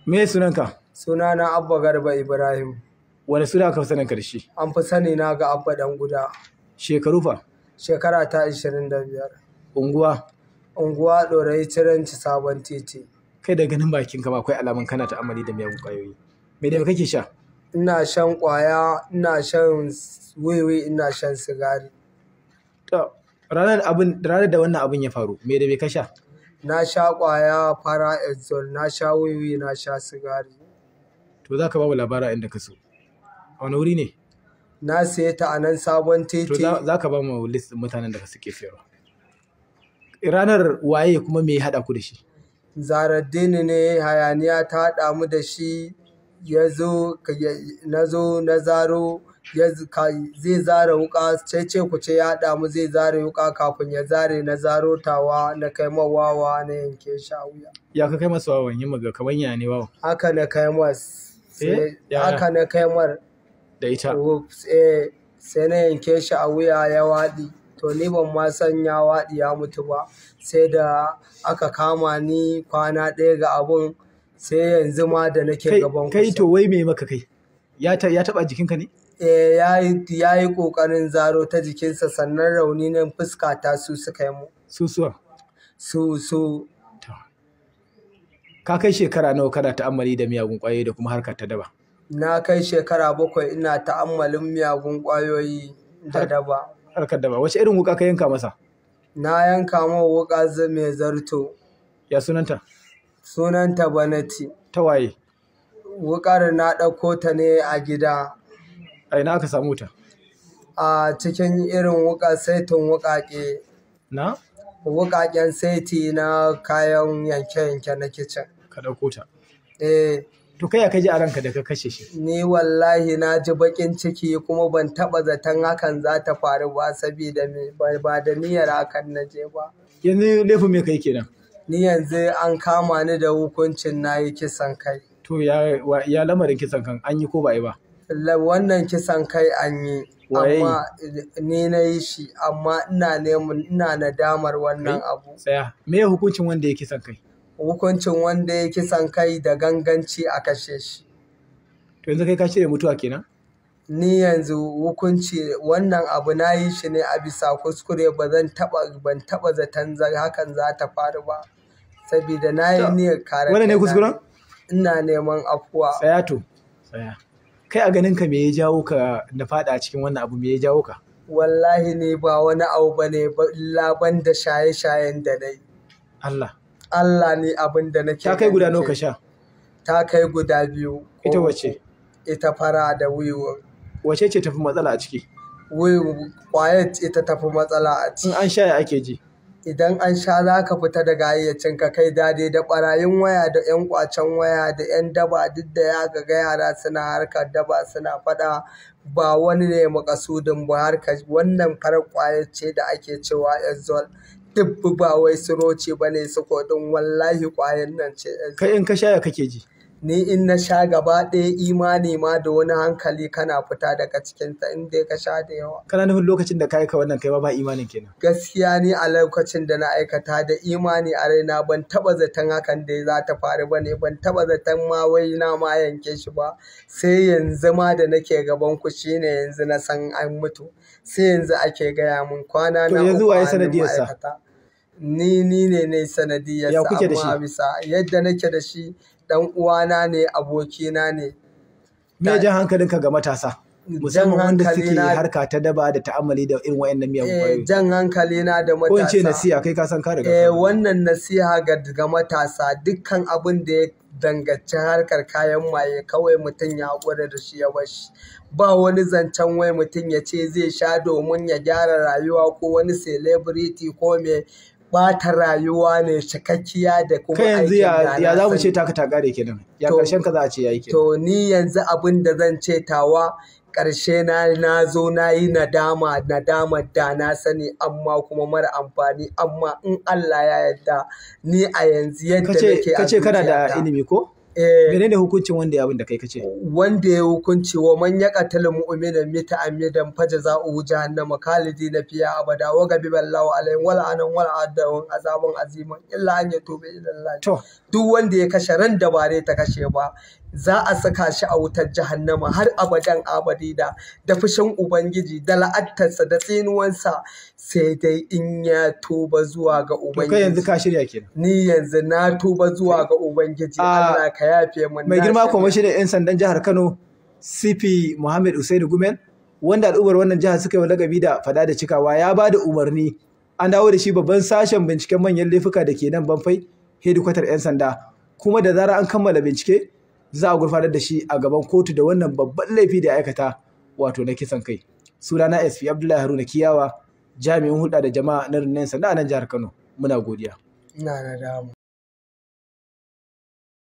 Me sunanka? Sunana Abba Garba Ibrahim. Wani suna aka fi sanin ka da shi? An fi sani na ga Abba Dan Guda. Shekaru fa? Shekara ta 25. Unguwa? Unguwa Ɗorayi Ciranci Sabon Titi. Kai da ganin bakinka ba akwai alamun kana ta'ammali da miyagun ƙwayoyi. Me da me kake sha? Ina shan ƙwaya, ina shan wiwi, ina shan sigari. To, ranar da wannan abin ya faru, me da me ka sha? Na sha ƙwaya fara Exol, na sha wiwi, na sha sigari. To za ka ba mu labarin inda ka so. A wani wuri ne? Na siye ta a nan Sabon To Titi. za ka ba mu list ɗin mutanen da suke sayarwa. Ranar waye kuma me ya haɗa ku da shi? Zaraddini ne hayaniya ta haɗa mu da shi, ya zo, na zo na zaro, zai zare wuƙa, cece-kuce ya haɗa mu zai zare wuƙa, kafin ya zare na zaro tawa na kai ma wawa na yanke shi a wuya. Ya ka kai masa wawan yi maga kamar ya ne wawan? Haka na kai mas, Eh, yaya? haka na kai mar Da ita. Sai na yanke shi a wuya ya waɗi. To ni ban ma san ya waɗi ya mutu ba, sai da aka kama ni kwana ɗaya ga abun, sai yanzu ma da nake Kai, gaban kai ku. to wai me maka kai? Ya taɓa jikinka ne? Eh, ya yi ƙoƙarin zaro ta jikinsa, sannan rauni nan fuska ta su suka yi mu. Susuwa. Su. To. Ka kai shekara nawa kana ta'ammali da miyagun ƙwayoyi da kuma harkar ta daba? Na kai shekara 7 ina ta'ammalin miyagun ƙwayoyi da daba. Harkar daba. Wace irin wuƙa ka yanka masa? Na yanka ma wuƙa mai zarto. Ya sunanta? Sunanta Banati. Ta waye? Wuƙar na ɗauko ta ne a gida. A ina aka samu ta? A cikin irin wuƙa saitin wuƙaƙe. Na? Wuƙaƙen saiti na kayan yanke-yanke na kicin. Ka ɗauko ta. Eh. To kai ya ka ji a ranka da ka kashe shi? Ni wallahi na ji baƙin ciki kuma ban taɓa zaton hakan za ta faru ba, saboda me ba da niyyar hakan na je ba. Yanzu laifin me kai kenan? Ni yanzu an kama ni da hukuncin na yi kisan kai. To ya lamarin kisan kan an yi ko ba a yi ba? Wannan kisan kai an yi, Waye? amma ni na yi shi, amma ina neman ina nadamar wannan abu. Tsaya. Me hukuncin wanda ya kisan kai? Hukuncin wanda ya kisan kai da ganganci a kashe shi. To yanzu kai ka shirya mutuwa kenan? Ni yanzu hukunci wannan abu na yi shi ne a bisa kuskure, ban taɓa zaton hakan za ta faru ba. Saboda na yi niyyar kare Wannan ne kaina. kuskuren? Ina neman afuwa. Tsaya to. Tsaya. Kai a ganin ka me ya jawo ka na faɗa a cikin wannan abu, me ya jawo ka? Wallahi ni ba wani abu bane illa ban da shaye-shayen da na yi. Allah. Allah ne abin da nake Ta kai guda gani nawa ke. ka sha? Ta kai guda 2. Ita wace? Ita fara da wiwi. Wace ce tafi matsala a ciki? Wiwi ƙwayar ita tafi matsala a ciki. In an sha ya ake ji? Idan an sha za ka fita daga hayyacinka, kai dade da ɓarayin waya da 'yan ƙwacen waya da 'yan daba, duk da ya ga yara suna harkar daba suna faɗa, ba wani ne maƙasudin ba harkar wannan farar ƙwayar ce da ake cewa Exol. Duk ba wai suroci ba ne su koɗin, wallahi ƙwayar nan ce Exol. Kai in ka sha ya kake ji? Ni in na sha gaba ɗaya imani ma da wani hankali kana fita daga cikinta in dai ka sha da yawa. Kana nufin lokacin da ka aika wannan kai ma ba imanin kenan? Gaskiya ni a lokacin da na aikata da imani a raina, ban taɓa zaton hakan dai za ta faru ba ne, ban taɓa zaton ma wai na ma yanke shi ba. Sai yanzu ma da nake gaban ku shine yanzu na san an mutu. Sai yanzu ake gaya mun kwana To na yanzu uku waye a hannun sanadiyarsa? ma'aikata. Ni ne ne sanadiyarsa, Ya kuke da amma shi? bisa yadda nake da shi dan uwana ne, abokina ne. Me jan hankalinka ga matasa? Musamman wanda suke harka ta daba da ta'ammali da irin wayannan miyagun ƙwayoyi. Jan hankalina da Ko in ce matasa. nasiha, kai ka san ka riga ka Wannan nasiha ga matasa, dukkan abin da ya danganci harkar kayan maye kawai mutum ya haƙura da shi ya bar shi. Ba wani zancen wai mutum ya ce zai sha domin ya gyara rayuwa ko wani celebrity ko me, ɓata rayuwa ne cikakkiya da kuma Kai yanzu aikin da ya na za mu ce sani. taka ta ƙare kenan? Ya ƙarshen ka za a ce yayi kenan? To ni yanzu abin da zan ce tawa ƙarshe na zo na yi nadama, nadamar da na sani amma kuma mara amfani, amma in Allah ya yarda ni a yanzu yadda nake a Kace kana da zuciyata. ilimi ko? Menene hukuncin wanda ya abin da kai kace? Wanda ya hukunci wa man ya qatala mu'minan muta'ammidan fajaza'uhu jahannama khalidina fiha abada wa ghadiba Allahu alaihim wa la'anahum wa a'adda azabun aziman illa an yatubu ila Allah. To duk wanda ya kashe ran da ba ta kashe ba, za a saka shi a wutar jahannama har abadan abadida, da fushin ubangiji da la'attarsa da tsinuwansa, sai dai in ya tuba zuwa ga To kai yanzu ubangiji. ka shirya kenan. Ni yanzu na tuba zuwa ga ubangiji. Allah ka yafe min. Mai na girma shirya. Kwamishinan 'yan sandan jihar Kano, CP Muhammad Usainu Gumel, wanda al'ummar wannan jihar suka yi wa lakabi da fada da cikawa, ya ba da umarni an dawo da shi babban sashen binciken manyan laifuka da ke nan Banfai, hedikwatar 'yan sanda. Kuma da zarar an kammala bincike, za a gurfanar da shi a gaban kotu da wannan babban laifi da ya aikata, wato na kisan kai. Sunana SP Abdullahi Haruna Kiyawa, jami'in hulɗa da jama'a na rundunar 'yan sanda a nan jihar Kano. Muna godiya. Ina nadama.